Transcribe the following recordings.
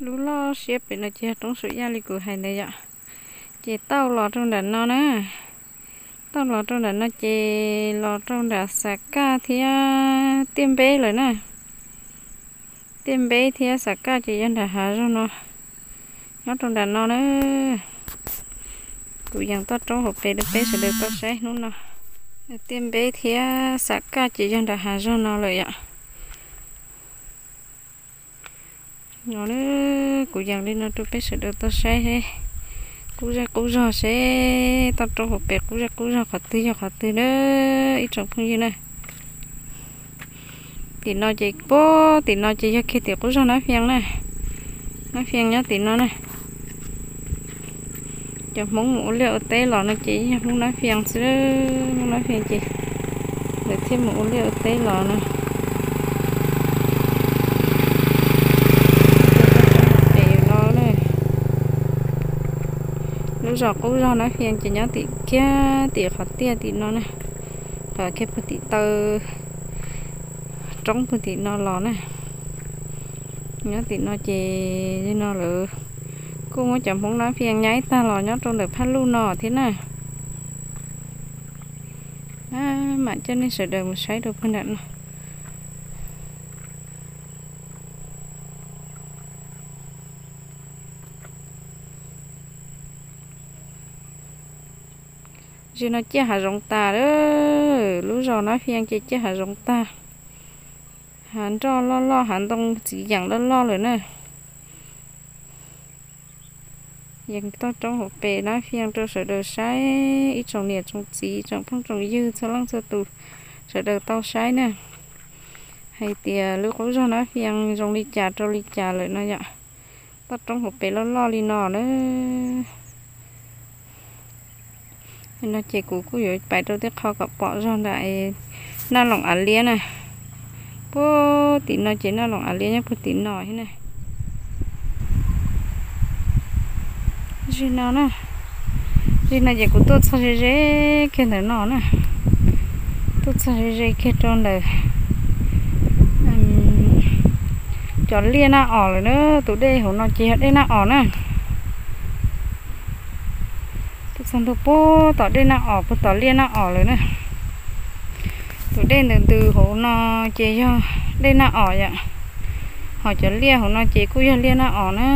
Lub loj siab pem no ces yog roob Suav Yaj li kuv hais ntawd yom. Ces tauj los rau nram no na, tauj los rau nram no ces los rau nram Xav Kaj thiab Tiaj Npeb lawm na. Tiaj Npeb thiab Xav Kaj ces yog nram hav zoov no, nyob rau nram no na. Kuv yees toj roob hauv pes rau peb sawv daws tau saib hnub no. Tiaj Npeb thiab Xav Kaj ces yog nram hav zoov no lawm yom. No, kuv yees li no rau peb sawv daws tau saib, qub zej qub zog seb toj roob hauv pes qub zej qub zog qhov twg yog qhov twg na, ib tsoom phooj ywg na. Tim no ces pub tim no ces yog kiag tim qub zog Nab Fias na. Nab Fias nyob tim no na. Cov Hmoob mus ua liaj ua teb los no ces yog Hmoob Nab Fias xwb, Hmoob Nab Fias ces lawv thiaj mus ua liaj ua teb los no. Lub zos qub zog Nab Fias ces nyob tim kiag tim qhov tiaj tim no na, qhov kiag puag tim taw roob puag tim no los na. Nyob tim no ces no lawv kuj muab cov Hmoob Nab Fias nyaib tag los nyob rau ntawm Phaj Luj no thiab na. Mam coj nej sawv daws mus saib rau puag nram no. Zim no ciaj hav zoov tas lawm, lub zos Nab Fias ces ciaj hav zoov tag. Hav nroj loj loj, hav ntoo txiv yeem loj loj lawm na. Yees toj roob hauv pes Nab Fias rau sawv daws saib, ib tsoom niam tsoom txiv tsoom phooj tsoom ywg txhua leej txhua tus sawv daws tau saib na, hais tias lub qub zog Nab Fias zoo li cas rau li cas lawm no yom. Toj roob hauv pes loj loj li no na. No ces kuv kuj yuav pais rau tej qho kom pom zog nram Naj Loos Av Liab na. Puag tim no ces Naj Loos Av Liab nyob puag tim no thiab na. Zim no na, zim no ces kuv tuaj txog ze ze kiag ntawm no na. Tuaj txog ze ze kiag rau ntawm cov liaj Naj Os lawm na. Tus dej hauv no ces yog dej Naj Os na. Tuaj txog ntua puag tom dej Naj Os, puag tom liaj Naj Os lawm na. Tus dej ntws ntws hauv no ces yog dej Naj Os yom. Ho cov liaj hauv no ces kuj yog liaj Naj Os na.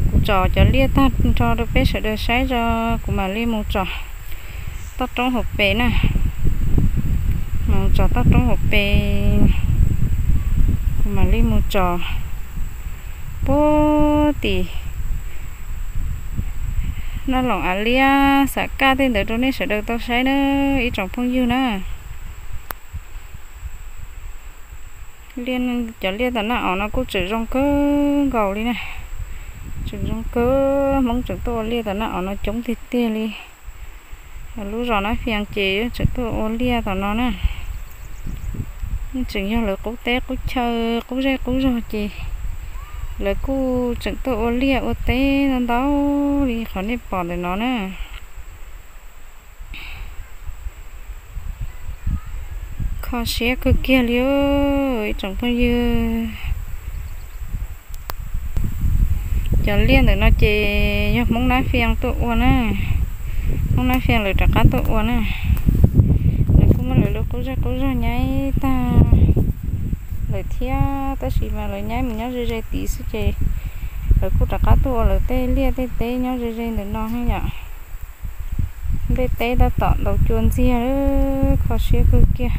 Kuv tsom cov liaj tag nrho rau peb sawv daws saib tso, kuv mam li mus tsom toj roob hauv pes na. Mus tsom toj roob hauv pes, kuv mam li mus tsom puag tim Naj Loos Av Liab, Xam Kaj tej ntawd rau nej sawv daws tau saib na, ib tsoom phooj ywg na. Cov liaj tom Naj Os no kuj tseem zoo kawg nkaus li na. Tseem zoo kawg, Hmoob tseem tuaj ua liaj tom Naj Os no coob tiag tiag li. Lub zos Nab Fias ces tseem tuaj ua liaj tom no na. Yeej tseem yog lawv qub teb qub chaw, qub zej qub zog ces lawv kuj tseem tuaj ua liaj ua teb ntau ntau li qhov nej pom ntawm no na. Kho siab kawg kiag li ib tsoom phooj ywg. Cov liaj ntawm no ces yog Hmoob Nab Fias tuaj ua na. Hmoob Nab Fias lawv rov qab tuaj ua na. Lawv kuj muab lawv lub qub zej qub zog nyaib tag lawm thiab, tab sis mas lawv nyaib mus nyob ze ze tid xwb ces lawv kuj rov qab tuaj ua lawv tej liaj tej teb nyob ze ze ntawm no yom. Nplej teb tab tom ntaus cua ntxiag, kho siab kawg kiag.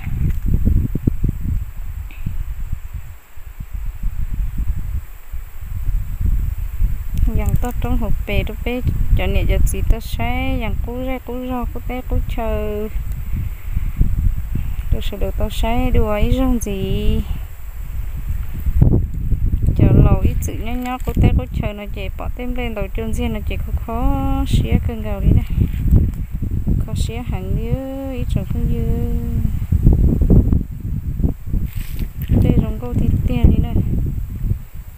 Yees toj roob hauv pes rau peb cov niam cov txiv tau saib, yees qub zej qub zog qub teb qub chaw rau sawv daws tau saib dua ib zaug ntxiv. Cov laus ib txwm nyob nyob qub teb qub chaw no ces pom tej nplej ntaus cua ntxiag no ces kho kho siab kawg nkaus li na. Kho siab heev li ib tsoom phooj ywg. Nplej zoo nkauj tiag tiag li na.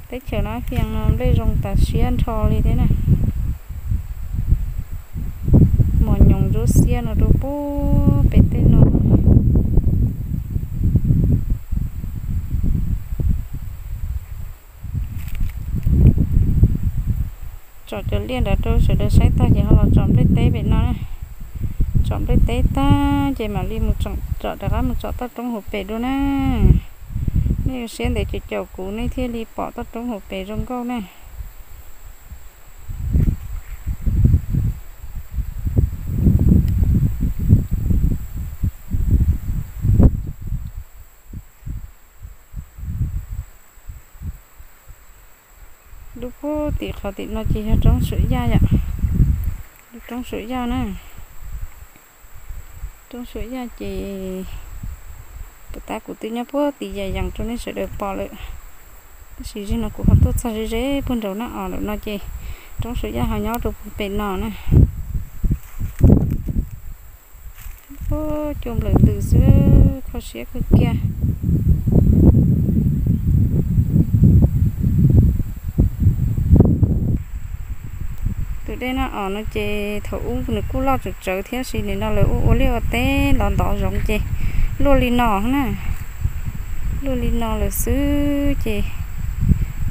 Teb chaws Nab Fias no nplej zoo tas siab nrho li thiab na. Mos nyoos ntsuab xiab no rau puag pem tej no. Tsom cov liaj nrad rau sawv daws saib tag ces ho los tsom nplej teb pem no na. Tsom nplej teb tag ces mam li mus tsom, tsom rov qab mus tsom toj roob hauv pem dua na. Nej ua siab ntev caum caum kuv nej thiaj li pom toj roob hauv pem zoo nkauj na. Lub puag tim qhov tim no ces yog roob Suam Yaj yom. Roob Suam Yaj na. Roob Suam Yaj ces puas tab kuv twb nyob puag tim yam yees rau nej sawv daws pom lawm. Tab sis zaum no kuv ho tuaj txog ze ze puag nraum Naj Os lawm no ces roob Suam Yaj ho nyob rau puag pem no na. Ub, cua nplawm ntws xwb, kho siab kawg kiag. Tus dej Naj Os no ces thaum ub nws kuj loj tsawv tsawv thiab, sis nim no lawv ua ua liaj ua teb los ntov zoov ces luaj li no na. Luaj li no lawm xwb ces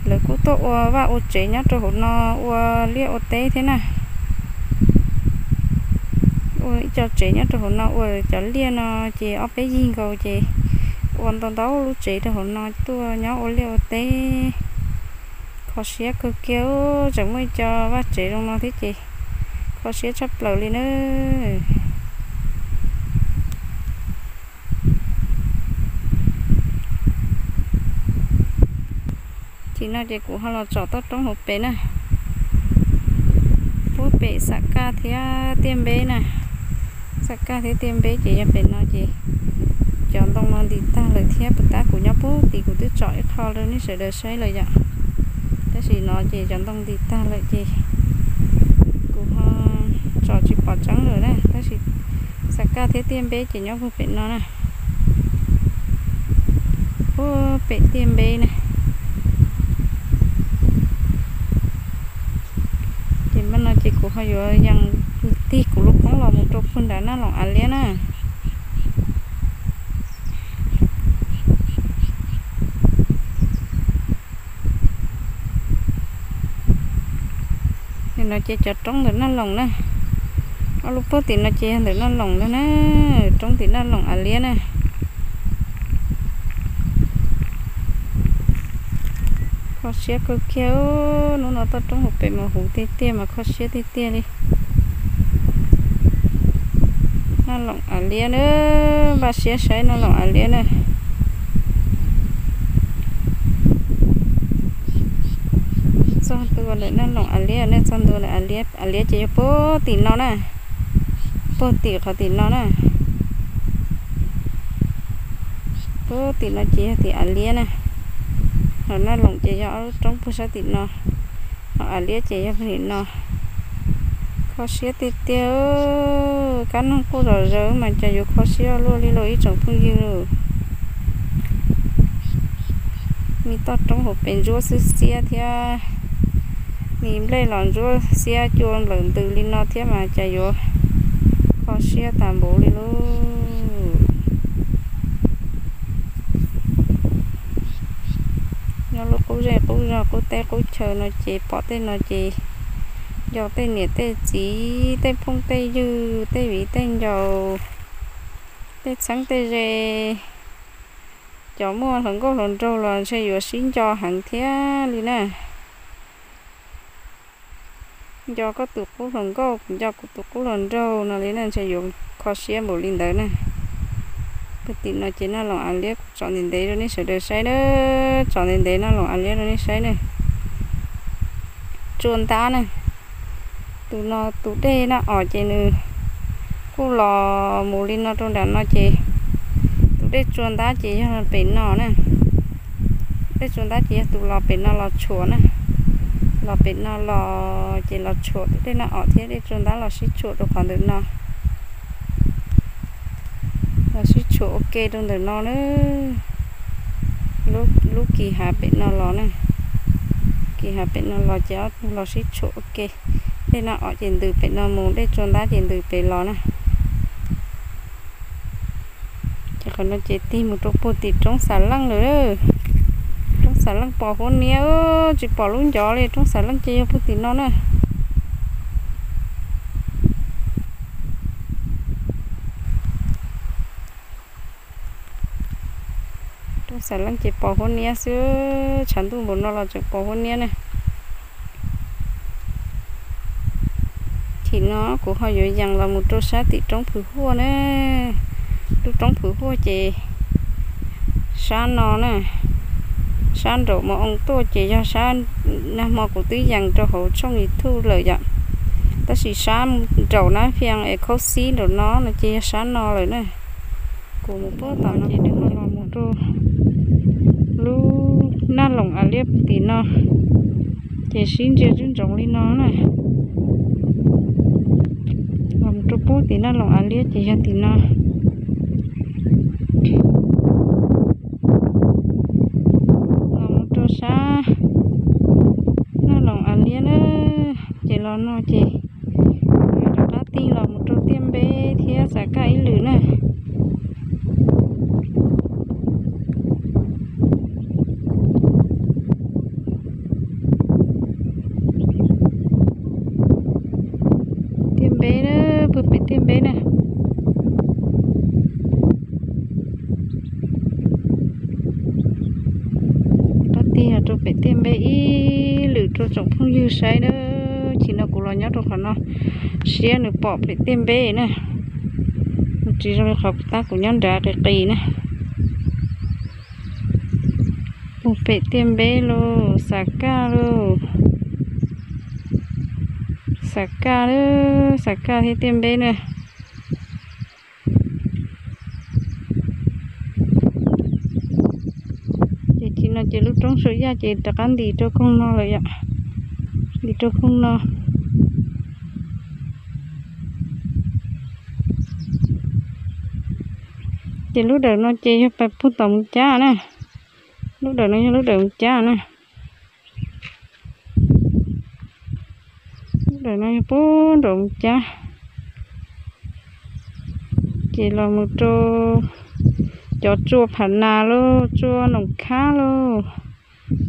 lawv kuj tuaj ua vaj ua tsev nyob rau hauv no, ua liaj ua teb thiab na. Ua ib co tsev nyob rau hauv no, ua cov liaj no ces ob peb yig nkaus ces ua ntau ntau lub tsev rau hauv no tuaj nyob ua liaj ua teb. Kho siab kawg kiag, tseem muaj ib co vaj tsev zoo no thiab ces kho siab tshaj plaws li na. Tim no ces kuv ho los tsom toj roob hauv pem na, puag pem Xam Kaj thiab Tiaj Npeb na. Xam Kaj thiab Tiaj Npeb ces yog pem no ces cov ntoo no ntim tag lawm thiab, puas tab kuv nyob puag tim kuv twb tsom ib qho rau nej sawv daws saib lawm yom. Tab sis no ces cov ntoo ntim tag lawm ces kuv ho tsom tsis pom tseeb lawm na, tab sis Xam Kaj thiab Tiaj Npeb ces nyob puag pem no na. Puag pem Tiaj Npeb na. Ces npaj no ces kuv ho yuav yees tig kuv lub koob los mus rau puag nram Naj Loos Av Liab na. Nim no ces cov roob ntawm Naj Loos na, ob lub puag tim no ces yog ntawm Naj Loos ntag na, roob tim Naj Loos Av Liab na. Kho siab kawg kiag, hnub no toj roob hauv pes mas huv tiag tiag mas kho siab tiag tiag li. Naj Loos Av Liab na, npaj siab saib Naj Loos Av Liab na. Txog ntua lawm Naj Loos Av Liab na, txog ntua lawm Av Liab, Av Liab ces yog puag tim no na, puag tim qhov tim no na. Puag tim no ces yog tim Av Liab na, ho Naj Loos ces yog ob lub roob puag sab tim no, ho Av Liab ces yog puag tim no. Kho siab tiag tiag, kab noog quaj zom zaws mas cas yuav kho siab luaj li los ib tsoom phooj ywg. Me toj roob hauv pes ntsuab xwb xiab thiab, me nplej los ntsuab xiab cua nplawm ntws li no thiab mas cas yuav kho siab tas npaum li lauj. Nyob lub qub zej qub zog qub teb qub chaw no ces pom tej no ces yog tej niam tej txiv tej phooj tej ywg tej viv tej ncaus, tej txheeb tej ze, cov muaj hluas nkauj hluas nraug los ntshe yuav sib nco heev thiab li na. Nco koj tus qub hluas nkauj, kuv nco kuv tus qub hluas nraug no li na, ntshe yuav kho siab npaum li ntawd na. Puag tim no ces Naj Loos Av Liab, kuv tsom ntev ntev rau nej sawv daws saib na, tsom ntev ntev Naj Loos Av Liab rau nej saib na. Tsua ntab na, tus no tus dej Naj Os ces nws kuj los mus li no rau nram no ces tus dej tsua ntab ces yog pem no na. Dej tsua ntab ces yog tus los pem no los tshuam na, los pem no los ces los tshuam tus dej Naj Os thiab dej tsua ntab los sib tshuam rau qhov ntawm no. Los sib tshuam ua ke rau ntawm no na. Lub kis hav pem no los na, kis hav pem no los ces ob tug los sib tshuam ua ke. Dej Naj Os ces ntws pem no mus, dej tsua ntab ces ntws pem los na. Ces qhov no ces tig mus rau puag tim roob Xav Leej lawm. Roob Xav Leej pos huab niab, tsis pom lub ncov li, roob Xav Leej ces yog puag tim no na. Xam leej ces pos huab niab xwb, tshav ntuj npaum no los tseem pos huab niab ne. Thim no kuv ho yuav yees los mus rau sab tim roob Phwv Huaj na. Lub roob Phwv Huaj ces sab no na, sab nraum mus oo tuaj ces yog sab nag hmo kuv twb yees rau hauv tshooj YouTube lawm yom. Tab sis sab nraum na phiaj es khaub xib nraum no no ces yog sab no lawm na. Kuv mus pub tom no ces nws ho los mus rau lub naj loos av liab tim no, ces sib ntsia ntsoov li no na. Los mus rau pub tim naj loos av liab ces yog tim no. Los mus rau sab naj loos av liab na, ces los no ces rov qab tig los mus rau Tiaj Npeb thiab Xav Kaj ib lwm na. Tiaj Npeb na, pw pem Tiaj Npeb na. Rov qab tig los rau pem Tiaj Npeb ib lwm rau tsoom phooj ywg saib na. Chim no kuv los nyob rau qhov no siab nws pom pem Tiaj Npeb na. Tsis zoo li qhov tab kuv nyob nrad qis qis na. Mus pem Tiaj Npeb lauj, Xav Kaj lauj. Xav Kaj, Xav Kaj thiab Tiaj Npeb na. Ces tim no ces lub roob Suav Yaj ces rov qab ntim rau koog no lawm yom. Ntim rau koog no. Ces lub dawm no ces yog pais puag tom Mus Cab na. Lub dawm no yog lub dawm Mus Cab na. Lub dawm no yog puag nraum Mus Cab. Ces los mus rau cov tsua Pham Nas lauj, tsua Noom Khab lauj.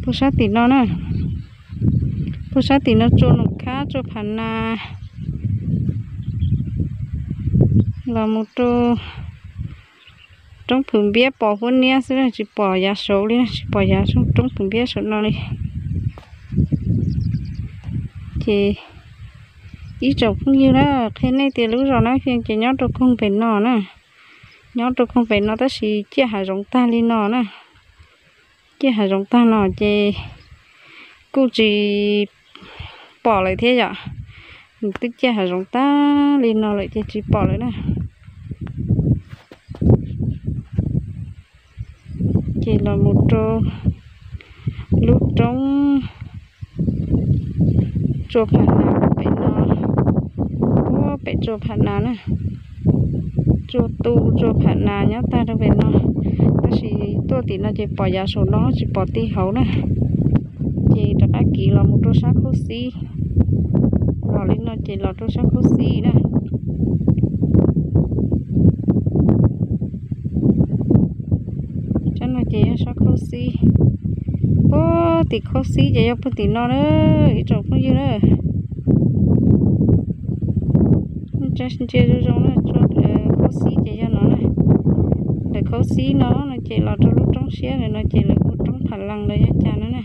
Puag sab tim no na. Puag sab tim no tsua Noom Khab, tsua Pham Nas. Los mus rau roob Phwv Npiab pos huab niab xwb na, tsis pom yav saud li, tsis pom yav roob Phwv Npiab saum no li. Ces ib tsoom phooj ywg na, qhia nej tias lub zos Nab Fias ces nyob rau koog pem no na. Nyob rau koog pem no tab sis ciaj hav zoov tag li no na. Ciaj hav zoov tag no ces kuj tsis pom lawm thiab yom. Nws twb ciaj hav zoov tag li no lawm ces tsis pom lawm na. Ces los mus rau lub roob tsua Pham Nas pem no, pem tsua Pham Nas na, tsua tu tsua Pham Nas nyob tag rau pem no, tab sis tuaj tim no ces pom yav saum no tsis pom ti hauv na. Ces rov qab kiv los mus rau sab Khaub Xib, los li no ces los rau sab Khaub Xib na. Sab no ces yog sab Khaub Xib. Puag tim Khaub Xib ces yog puag tim no na, ib tsoom phooj ywg na. Ntsia zoo zoo na, Khaub Xib ces yog no na. Ntawm Khaub Xib no no ces los rau lub roob siab no ces lawv hu roob Pham Lees los yog cas no na.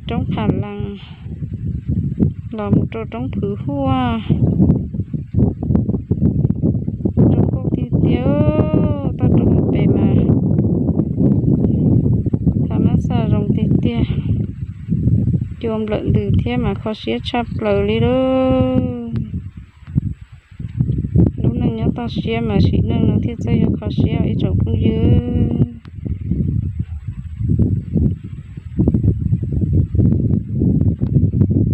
Roob Pham Lees los mus rau roob Phwv Huaj. Zoo nkauj tiag tiag, toj roob pem mas thav mab xaj zoo tiag tiag. Cua nplawm ntws thiab mas kho siab tshaj plaws li lauj. Lub neej nyob toj siab mas sim neej no thiaj txawj yog kho siab ib tsoom phooj ywg.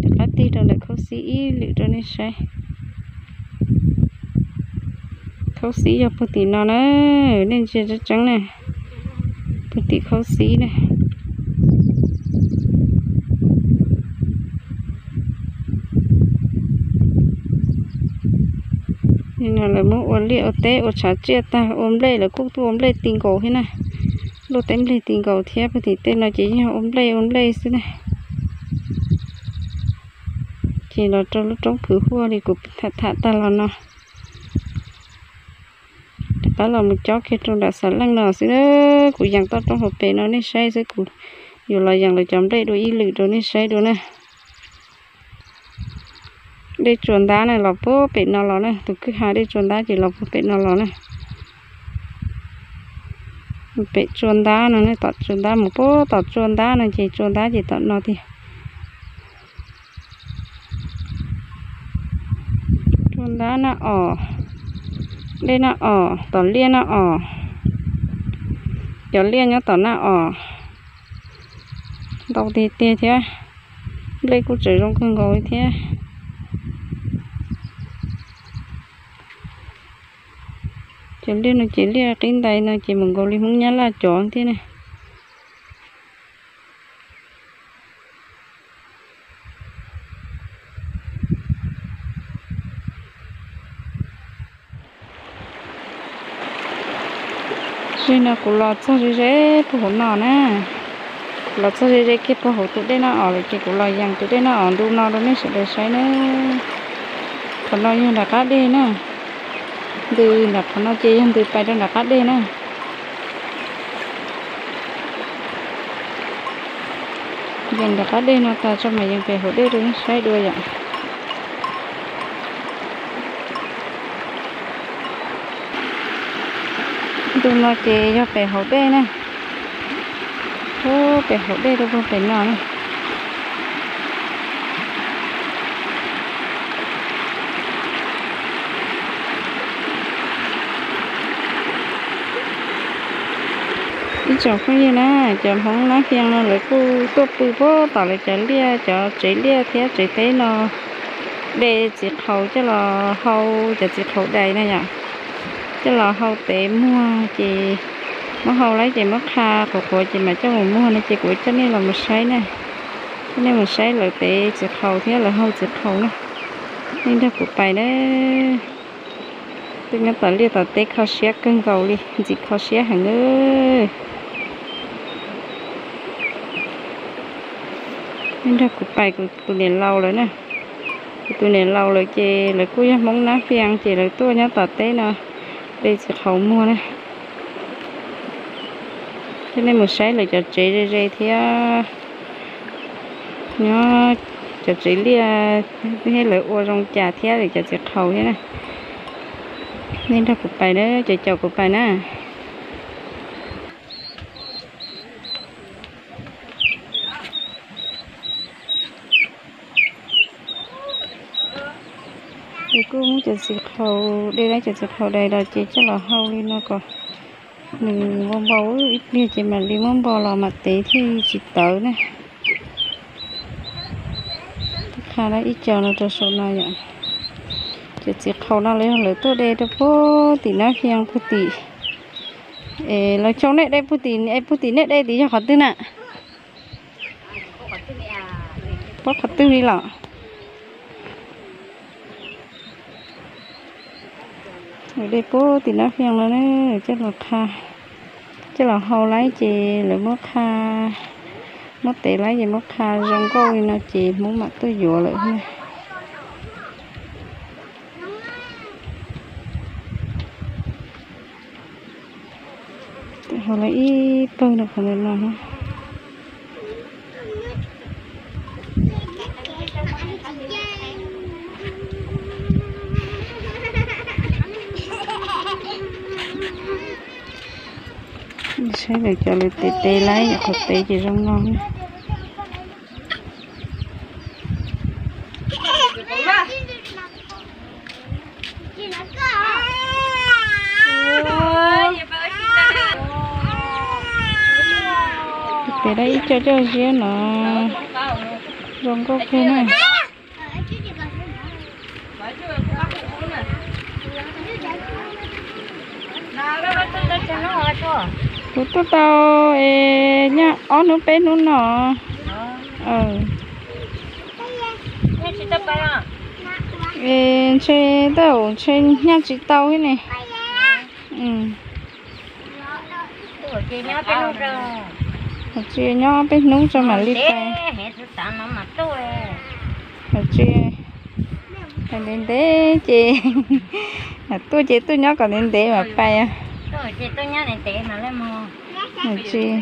Rov qab tig rau ntawm Khaub Xib ib lwm rau nej saib. Khaub Xib yog puag tim no na, nej ntsia tseeb tseeb na, puag tim Khaub Xib na. Lawv muab ua liaj ua teb ua tshav tsiaj tag, ua nplej, lawv kuj tuaj ua nplej ti nkaus thiab na. Luaj teb nplej ti nkaus thiab, puag tim tej no ces yog ua nplej ua nplej xwb na. Ces los rau lub roob Phwv Huaj li kuv tham tham tag los no. Tab los mus cob kiag rau nram xav leej no xwb na. Kuv yees toj roob hauv pem no nej saib xwb, kuv yuav los yees lawv cov nplej dua ib lwm rau nej saib dua na. Dej tsua ntab na los puag pem no los na, tus kwj ha dej tsua ntab ces los puag pem no los na. Pem tsua ntab no, tom tsua ntab mus puag tom tsua ntab no ces tsua ntab ces tom no tiag. Tsua ntab naj os, dej naj os, tom liaj naj os, cov liaj nyob tom naj os ntau tiag tiag thiab. Nplej kuj tseem zoo kawg nkaus li thiab. Cov liaj no ces liaj qib ntais no ces mam nkaus li Hmoob Nyab Laj cov thiab ne. Ze no kuv los txog ze ze puag hauv no na. Kuv los txog ze ze kiag puag hauv tus dej noj os lawm ces kuv los yees tus dej noj os ntu no rau nej sawv daws saib na. Qhov no yog nram qab dej na. Ntws nram qhov no ces yog ntws pais rau nram qab dej na. Yees nram qab dej no tas tso mam yees pem hauv dej rau nej saib dua yom. Ntu no ces yog pem hauv dej na. Ub, pem hauv dej rau puag pem no na. Ib tsoom phooj ywg na, cov Hmoob Nab Fias no lawv kuj tuaj pw puag tom lawv cov liaj, cov tsev liaj thiab tsev teb no de txiv qhaus coj los hau, cov txiv qhaus dais na yom, coj los hau tev muag ces muab hau lawm ces muab qha qhuav qhuav ces mam coj mus muag no ces kuv coj nej los mus saib na. Coj nej mus saib lawv tev txiv qhaus thiab lawv hau txiv qhaus na. Nej nrog kuv pais na. Twb nyob tom liaj tom teb kho siab kawg nkaus li, ntxim kho siab heev. Nej nrog kuv pais, kuv tus niam laus lawm na. Kuv tus niam laus lawm ces lawv kuj yog Hmoob Nab Fias ces lawv tuaj nyob tom teb no de txiv qhaus muag na. Coj nej mus saib lawv cov tsev ze ze thiab, nyob cov tsev liaj thiab lawv ua zoo cas thiab lawv cov txiv qhaus thiab na. Nej nrog kuv pais na, caum caum kuv pais na. Ces kuj muab cov txiv qhaus, de lawm cov txiv qhaus dais los ces coj los hau li no kom nws npau npau ib pliag ces mam li muab npo los mam tev thiaj tsis tawv na. Qha lawm ib co no rau saum no yom. Cov txiv qhaus no lawv yog lawv tuaj de rau puag tim Nab Fias puag tim. Es lawv xyoo nej de puag tim, puag tim nej de tim yog qhov twg na? Puag qhov twg li los? Lawv de puag tim Nab Fias no na, coj los qha, coj los hau lawm ces lawv muab qha, muab tev lawm ces muab qha zoo nkauj li no ces Hmoob mam tuaj yuav lawm na. Hau lawm ib pawg no qhov ntawm no. Saib lawv cov lawv tev tev lawm, qhov tev ces zoo no. Pem dab ib co coj ziab no zoo nkauj kawg na. Kuv tuaj tau es nyaj ob hnub peb hnub no. Es ntshe tau ntshe nyaj tsis tau thiab ne. Tsis nyob peb hnub tso mam li pais. Tsis ntev ntev ces tuaj ces tuaj nyob kom ntev ntev mam pais. Ces tuaj nyob ntev mas lawm mog. Tsis,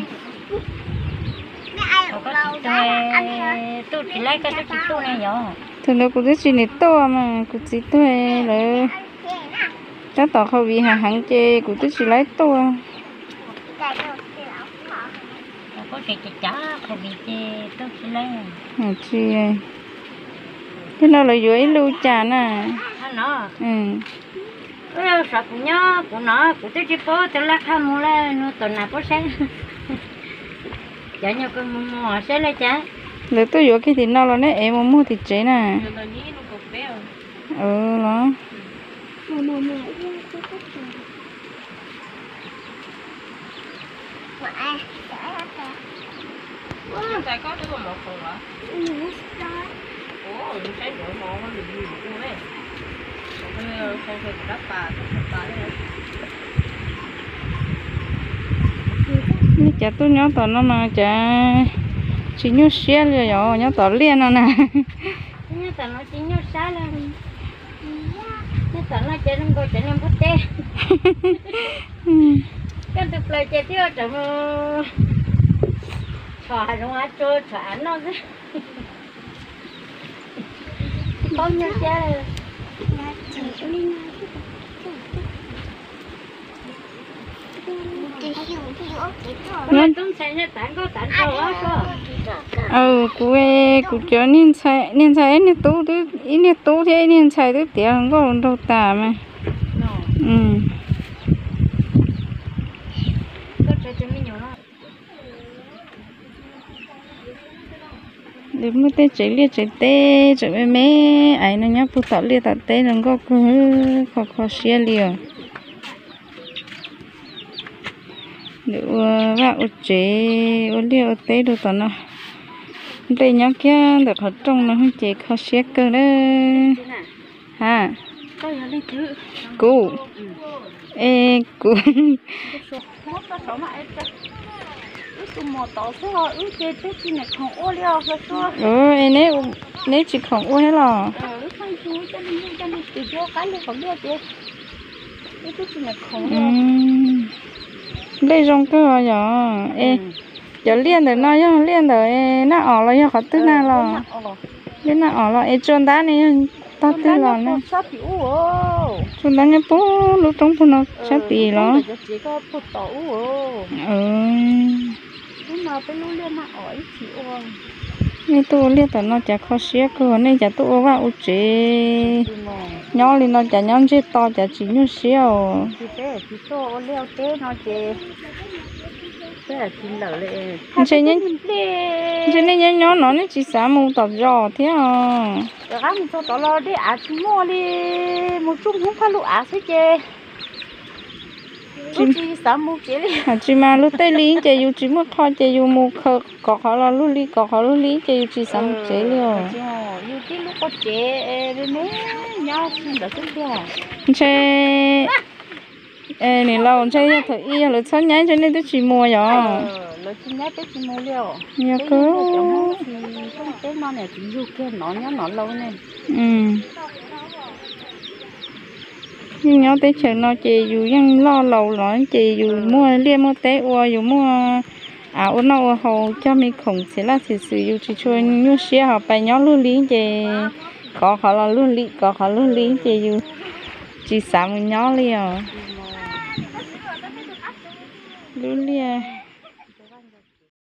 tuaj tsis laib koj twb tsis tuaj ne yom? Thaum ntawd kuv twb tsis niam tuaj mas kuv txiv tuag lawm, tab tom covid heev heev ces kuv twb tsis laib tuaj. Tsis, tej no lawv yuav ib lub cas na. Xav kuv nyob kuv no kuv twb tsis paub tus laj qhaj mus lawm, nug tom nas paub saib. Cov nyuag kws mus mus saib lawm cas. Lawv tuaj yuav kiag tim no los neb ev mus muag tim tsev na. Los nej cas tuaj nyob tom no mas cas tsis nyuaj siab li yog nyob tom liaj no na. Nyob tom no tsis nyuaj siab li. Nyob tom no ces zoo nkaus cov niag npua teb. Koj tus plaws ces twb ua raws mus tshov hav zoov hav tsuag tshov av noj xwb. Tsis paub nyuaj siab. Kuv, kuv cov niag ntxhais, niag ntxhais ib niag tub, ib niag tub thiab ib niag ntxhais twb tiav hluas nkauj nraug tas mas. Muaj tej tsev liaj tsev teb tseem me me, ais no nyob puag tom liaj tom teb zoo nkauj kawg, kho kho siab li os. Nws ua vaj ua tsev ua liaj ua teb rau tom no. Nplej nyob kiag ntawm qhov rooj no ces kho siab kawg na. Ha, kuv, e, kuv, neb tsis khoom ua thiab los? Nplej zoo kawg yom. E, cov liaj ntawm no yog liaj ntawm Naj Om los yog qhov twg na los? Liaj Naj Om los es tsua ntab ne yog tog twg los na? Tsua ntab nyob puag lub roob puag no sab tid los? Nej tuaj ua liaj tom no cas kho siab kawg, nej cas tuaj ua vaj ua tsev nyob li no cas nyob ntseg to cas tsis nyuaj siab os. Ntshe, ntshe nej nyob nyob no nej tsis xav mus tom zos thiab os. Rov qab mus txog tod los dej av tsis muaj li, mus tsuj Hmoob Phaj lub av xwb ces tsis xav mus tsev li. Tsis mas luag tej li ces yus tsis muaj qho ces yus mus kov qhov los luag li, kov qhov luag li ces yus tsis xav mus tsev li os. Yus tib lub qub tsev me me nyob ntawd xwb tiag. Ntshe, niam laus, ntshe yog thaum ub yog lawv txhob nyaib ntshe nej twb tsis mus yom? Yog kawg. Yeej nyob teb chaws no ces yus yeej loj laus los ces yus muaj liaj muaj teb ua, yus muaj av ua noj ua haus cog me khoom txhia laj txhia xwm yus tsis tshua nyuaj siab, ho pais nyob luag li ces kov qhov los luag li, kov qhov luag li ces yus tsis xav mus nyob li os. Lub liaj